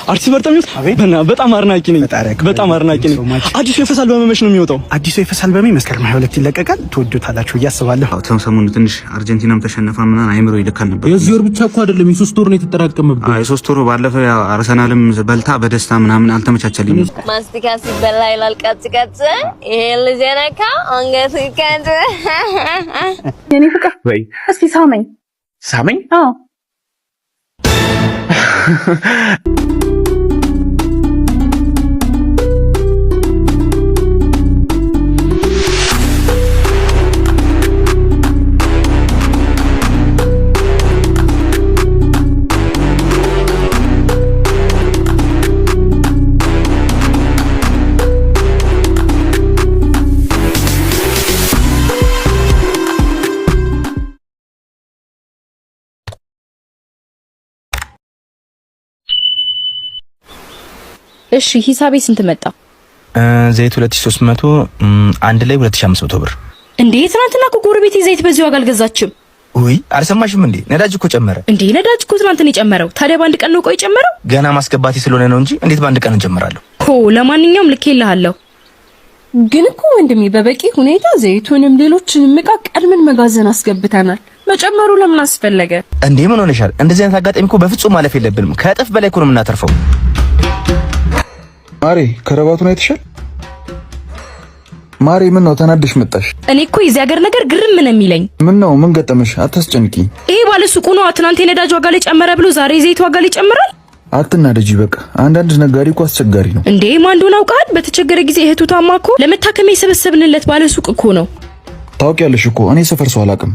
አርቲስት በርጠሚዎስ በጣም አድናቂ ነኝ። በጣም አድናቂ ነኝ። አዲሱ የፈስ አልበም መች ነው የሚወጣው? አዲሱ የፈስ አልበሜ መስከረም 22 ይለቀቃል። ትወዱታላችሁ ብዬ አስባለሁ። ሰሞኑን ትንሽ አርጀንቲናም ተሸነፋ ምናምን አይምሮ ይልካል ነበር። የዚህ ወር ብቻ እኮ አይደለም የሶስት ወር ነው የተጠራቀመብህ። አዎ የሶስት ወሩ ባለፈው ያው አርሰናልም በልታ በደስታ ምናምን አልተመቻቸልኝም። ማስቲካ ሲበላ ይላል ቀጭ ቀጭ። ይሄ ልጅ የነካ አንገቱ ይቀጭ። የኔ ፍቅር ወይ እስኪ ሳመኝ ሳመኝ። አዎ። እሺ ሂሳቤ ስንት መጣ? ዘይት 2300፣ አንድ ላይ 2500 ብር። እንዴ ትናንትና እኮ ጎረቤቴ ዘይት በዚህ ዋጋ አልገዛችም። ውይ አልሰማሽም እንዴ? ነዳጅ እኮ ጨመረ። እንዴ ነዳጅ እኮ ትናንት ነው የጨመረው። ታዲያ በአንድ ቀን ነው ቆይ ጨመረው? ገና ማስገባቴ ስለሆነ ነው እንጂ እንዴት በአንድ ቀን እንጨምራለሁ? ሆ ለማንኛውም ልኬልሃለሁ። ግን እኮ ወንድሜ በበቂ ሁኔታ ዘይቱንም ሌሎችንም እቃ ቀድመን መጋዘን አስገብተናል። መጨመሩ ለምን አስፈለገ? እንዴ ምን ሆነሻል? እንደዚህ አይነት አጋጣሚ እኮ በፍጹም ማለፍ የለብንም። ከእጥፍ በላይ እኮ ነው የምናተርፈው። ማሬ ከረባቱን አይተሻል? ማሬ ምን ነው ተናደሽ መጣሽ? እኔ እኮ የዚህ ሀገር ነገር ግርም ነው የሚለኝ። ምን ነው ምን ገጠመሽ? አታስጨንቂ። ይሄ ባለ ሱቁ ነዋ ትናንት የነዳጅ ዋጋ ላይ ጨመረ ብሎ ዛሬ የዘይት ዋጋ ላይ ጨምራል። አትናደጂ በቃ። አንዳንድ ነጋዴ እኮ አስቸጋሪ ነው። እንዴ ማን እንደሆነ አውቃል? በተቸገረ ጊዜ እህቱ ታማ እኮ ለመታከሚያ የሰበሰብንለት ባለ ሱቅ እኮ ነው። ታውቂያለሽ እኮ እኔ ሰፈር ሰው አላውቅም።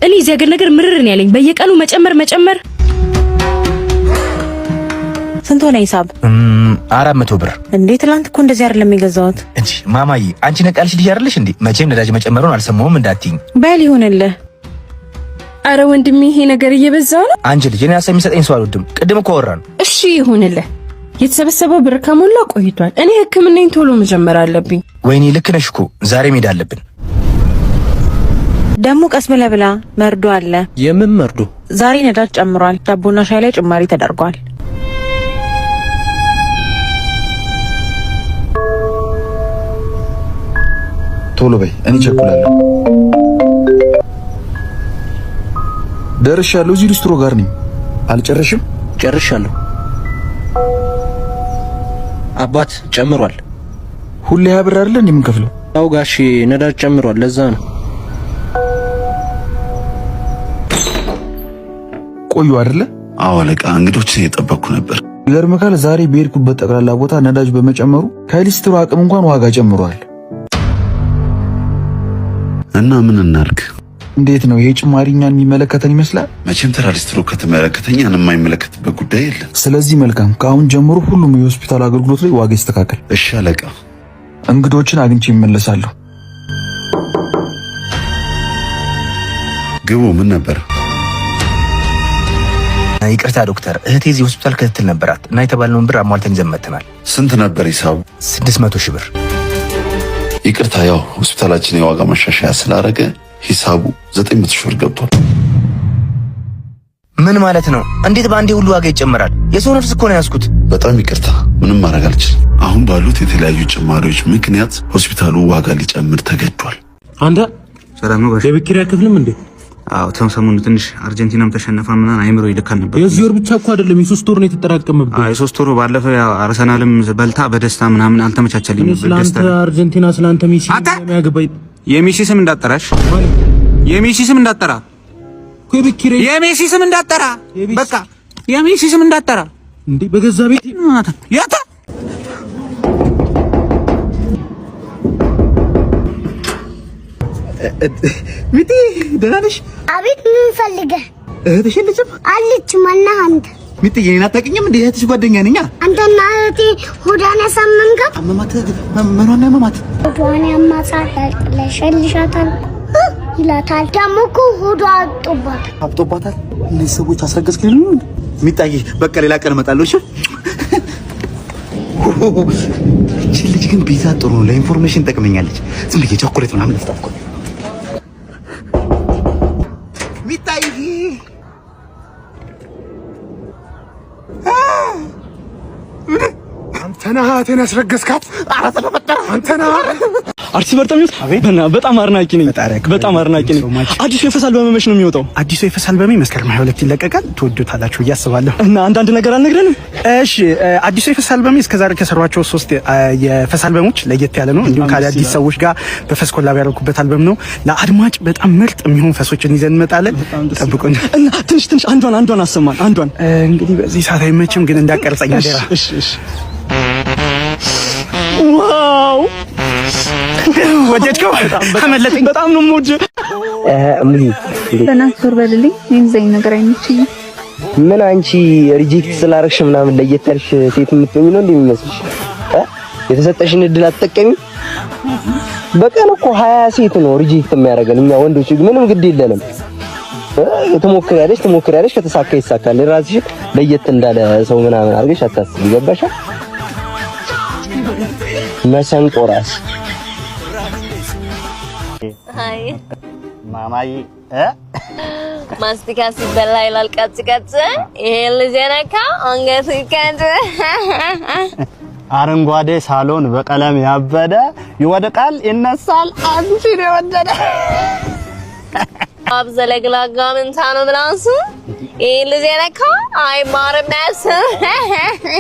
እኔ የዚህ ሀገር ነገር ምርር ነው ያለኝ። በየቀኑ መጨመር መጨመር። ስንት ሆነ ሂሳብ? 400 ብር። እንዴ ትላንት እኮ እንደዚህ አይደለም የገዛሁት። እንጂ ማማዬ አንቺ ነቃልሽ ልጅ አይደለሽ እንዴ? መቼም ነዳጅ መጨመሩን አልሰማሁም እንዳትይኝ። በል ይሁንልህ። አረ ወንድሜ ይሄ ነገር እየበዛ ነው። አንቺ ልጅ እኔ ሀሳብ የሚሰጠኝ ሰው አልወድም። ቅድም እኮ አወራን። እሺ ይሁንልህ። የተሰበሰበው ብር ከሞላ ቆይቷል። እኔ ሕክምናዬን ቶሎ መጀመር አለብኝ። ወይኔ ልክ ነሽ እኮ ዛሬ መሄድ አለብን። ደግሞ ቀስ ብለህ ብላ፣ መርዶ አለ። የምን መርዶ? ዛሬ ነዳጅ ጨምሯል። ዳቦና ሻይ ላይ ጭማሪ ተደርጓል። ቶሎ በይ፣ እኔ ቸኩላለሁ። ደርሻለሁ። እዚህ ሊስትሮ ጋር ነኝ። አልጨረሽም? ጨርሻለሁ። አባት ጨምሯል። ሁሌ 20 ብር አይደለ እንዴ የምንከፍለው? ያው ጋሼ ነዳጅ ጨምሯል፣ ለዛ ነው። ቆዩ አይደለ? አዎ አለቃ፣ እንግዶችን እየጠበቅኩ ነበር። ይገርምካል፣ ዛሬ በሄድኩበት ጠቅላላ ቦታ ነዳጅ በመጨመሩ ከሊስትሮ አቅም እንኳን ዋጋ ጨምሯል። እና ምን እናድርግ? እንዴት ነው ይሄ ጭማሪ እኛን የሚመለከተን ይመስላል? መቼም ተራ ሊስትሮ ከተመለከተኝ እኛን የማይመለከትበት ጉዳይ የለም። ስለዚህ መልካም፣ ከአሁን ጀምሮ ሁሉም የሆስፒታል አገልግሎት ላይ ዋጋ ይስተካከል። እሺ አለቃ። እንግዶችን አግኝቼ ይመለሳለሁ። ግቡ። ምን ነበር? ይቅርታ ዶክተር፣ እህቴ እዚህ ሆስፒታል ክትትል ነበራት እና የተባልነውን ብር አሟልተን ይዘን መጥተናል። ስንት ነበር ሂሳቡ? 600 ሺህ ብር። ይቅርታ፣ ያው ሆስፒታላችን የዋጋ ማሻሻያ ስላደረገ ሂሳቡ 900 ሺህ ብር ገብቷል። ምን ማለት ነው? እንዴት በአንዴ ሁሉ ዋጋ ይጨምራል? የሰው ነፍስ እኮ ነው ያዝኩት። በጣም ይቅርታ፣ ምንም ማድረግ አልችልም። አሁን ባሉት የተለያዩ ጭማሪዎች ምክንያት ሆስፒታሉ ዋጋ ሊጨምር ተገዷል። አንተ ሰላም ነው ጋሽ? የቤት ኪራይ አትከፍልም እንዴ? አዎ ሰሞኑን ትንሽ አርጀንቲናም ተሸነፋ ምናምን አይምሮ ይልካል ነበር። የዚህ ወር ብቻ እኮ አይደለም የሶስት ወር ነው የተጠራቀመብህ። አዎ የሶስት ወሩ ባለፈው ያው አርሰናልም በልታ በደስታ ምናምን አልተመቻቸልኝም። እኔ ስለአንተ አርጀንቲና ስለአንተ ሜሲ የሚያገባኝ የሜሲ ስም እንዳጠራሽ፣ የሜሲ ስም እንዳጠራ፣ የሜሲ ስም እንዳጠራ፣ በቃ የሜሲ ስም እንዳጠራ እንዴ በገዛ ቤት ያታ ሚቲ ደህና ነሽ? አቤት። ምን ፈልገህ? እህትሽ የለችም? አለች። ማነህ አንተ? ሚቲ የኔን አታውቂኝም እንዴ? እህትሽ ጓደኛ ነኝ። አንተና እህቴ ሆዷን ያሳመምካት? አመማት። ምኗን ያመማት? ሆዷን ያማታል፣ ያቅለሸልሻታል ይላታል። ደግሞ እኮ ሆዷ አብጦባታል። አብጦባታል? እነዚህ ሰዎች አስረገዝኩኝ ነው ሚጣዬ። በቃ ሌላ ቀን እመጣለሁ። እሺ። እቺ ልጅ ግን ቤዛ ጥሩ ነው፣ ለ information ጠቅመኛለች። ዝም ብዬ ቸኮሌት ምናምን ልስጣት እኮ ሚጣዬ። አንተ ነህ እህቴን ያስረገዝካት? ኧረ ተፈጠረ። አንተ ነህ። አርቲስት በርጠሚዎስ በጣም አድናቂ ነኝ። በጣም አድናቂ ነኝ። አዲሱ የፈስ አልበም መች ነው የሚወጣው? አዲሱ የፈስ አልበሜ መስከረም 22 ይለቀቃል። ትወዱታላችሁ ብዬ አስባለሁ። እና አንዳንድ ነገር አልነግረንም? እሺ፣ አዲሱ የፈስ አልበሜ እስከዛሬ ከሰሯቸው ሶስት የፈስ አልበሞች ለየት ያለ ነው። እንዲሁም ከአዳዲስ ሰዎች ጋር በፈስ collab ያደረኩበት አልበም ነው። ለአድማጭ በጣም ምርጥ የሚሆን ፈሶችን ይዘን እንመጣለን። ጠብቁን። እና ትንሽ ትንሽ አንዷን አንዷን አሰማን። አንዷን። እንግዲህ በዚህ ሰዓት አይመችም፣ ግን እንዳቀርጸኝ አደራ። እሺ እሺ። Wow፣ ወደድከው? አመለጠኝ። በጣም ነው የምወድህ። በእናትህ ዞር በልልኝ። እኔ እንደዚህ ዓይነት ነገር አይመቸኝም። ምን አንቺ reject ስላደረግሽ ምናምን ለየት ያልሽ ሴት የምትሆኝ ነው እንዴ የሚመስልሽ? የተሰጠሽን እድል አትጠቀሚ። በቀን እኮ 20 ሴት ነው reject የሚያደርገን እኛ ወንዶች ምንም ግድ የለንም። ትሞክሪያለሽ ትሞክሪያለሽ፣ ከተሳካ ይሳካል። ራስሽን ለየት እንዳለ ሰው ምናምን አድርገሽ አታስቢ። ገባሽ? መሰንቆ ራስ። አይ። ማማዬ። ማስቲካ ሲበላ ይላል ቀጭ ቀጭ፣ ይሄ ልጅ የነካ አንገቱ ይቀጭ። አረንጓዴ ሳሎን በቀለም ያበደ ይወድቃል ይነሳል አንቺን የወደደ። አብ ዘለግላጋ ምንታ ነው ምላሱ፣ ይሄ ልጅ የነካ አይማርም ነፍሱ።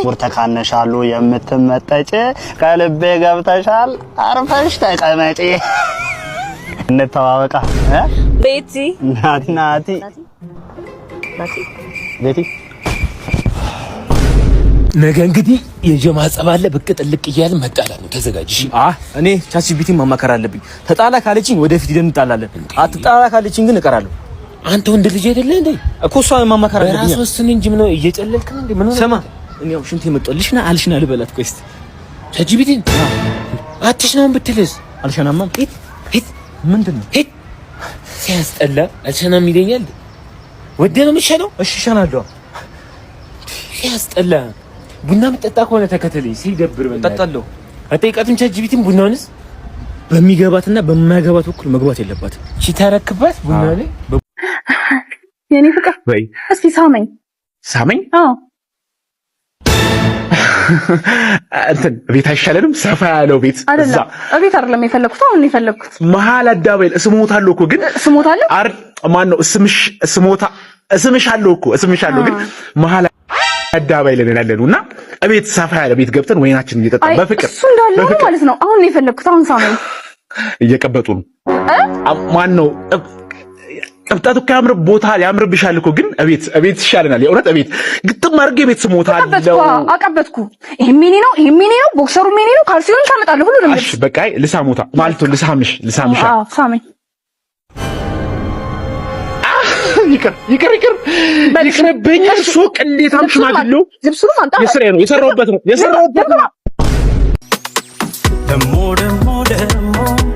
ብርቱካን ነሽ አሉ የምትመጠጭ፣ ከልቤ ገብተሻል አርፈሽ ተቀመጪ። እንተዋወቃ። ቤቲ። ናቲ ናቲ። ናቲ። ቤቲ። ነገ እንግዲህ የጀማ ጸብ አለ። ብቅ ጥልቅ እያልን መጣላት ነው። ተዘጋጅ። እሺ? እኔ ChatGPT ን ማማከር አለብኝ። ተጣላ ካለችኝ ወደፊት ሂደን እንጣላለን። አትጣላ ካለችኝ ግን እቀራለሁ። አንተ ወንድ ልጅ አይደለ እንዴ? እኮ እሷን ማማከር አለብኝ። በራስህ ወስን እንጂ ምን እየጨለልክ ነው እንዴ? ምን ሆነህ? ስማ፣ እኔ ያው ሽንት የመጣልሽ ና አልሽና ልበላት። ቆይ እስኪ። ChatGPT ን አትሽናውን ብትልስ? አልሸናማ። ሂድ ሂድ። ምንድን ነው? ሂድ። ሲያስጠላ። አልሸናም ይለኛል። ወደ ነው የምትሸነው? እሺ እሸናለሁ። ሲያስጠላ። ቡና የምትጠጣ ከሆነ ተከተለኝ። ሲደብር በእናትህ። እጠጣለሁ። አጠይቃትም ChatGPT ን ቡናውንስ? በሚገባትና በማይገባት በኩል መግባት የለባትም። እቺ ታረክባት ቡና ላይ። የኔ ፍቅር፣ ወይ። እስኪ ሳመኝ። ሳመኝ? አዎ። እንትን ቤት አይሻለንም? ሰፋ ያለው ቤት እዛ። አይደለም፣ እቤት አይደለም የፈለኩት፣ አሁን ነው የፈለኩት። መሀል አደባባይ እስሞታለሁ እኮ ግን። ስሞታለሁ? አር ማን ነው እስምሽ እስሞታ እስምሻለሁ እኮ እስምሻለሁ፣ ግን መሀል አደባባይ ላይ ያለነው እና እቤት ሰፋ ያለ ቤት ገብተን ወይናችንን እየጠጣን አይ በፍቅር። እሱ እንዳለ ሆኖ በፍቅር። ማለት ነው። አሁን ነው የፈለኩት። አሁን ሳመኝ። እየቀበጡ ነው። ማን ነው ቅብጠቱ እኮ ያምር ቦታ ያምርብሻል እኮ፣ ግን እቤት እቤት ይሻለናል። የእውነት እቤት ግጥም አድርጌ ቤት ስሞታለሁ። አቀበጥኩ አቀበጥኩ። ይሄ የኔ ነው፣ ይሄ የኔ ነው፣ boxer ኡ የኔ ነው፣ ካልሲውን ታመጣለህ፣ ሁሉንም። እሺ በቃ ልሳሞታ ማለት ነው። ልሳምሽ ልሳምሽ። አዎ ሳመኝ። ይቅር ይቅር ይቅር ይቅርብኝ። እሱ ቅሌታም ሽማግሌው ልብሱንም አምጣ። የስራዬ ነው፣ የሰራሁበት ነው፣ የሰራሁበት ነው። ደሞ ደሞ ደሞ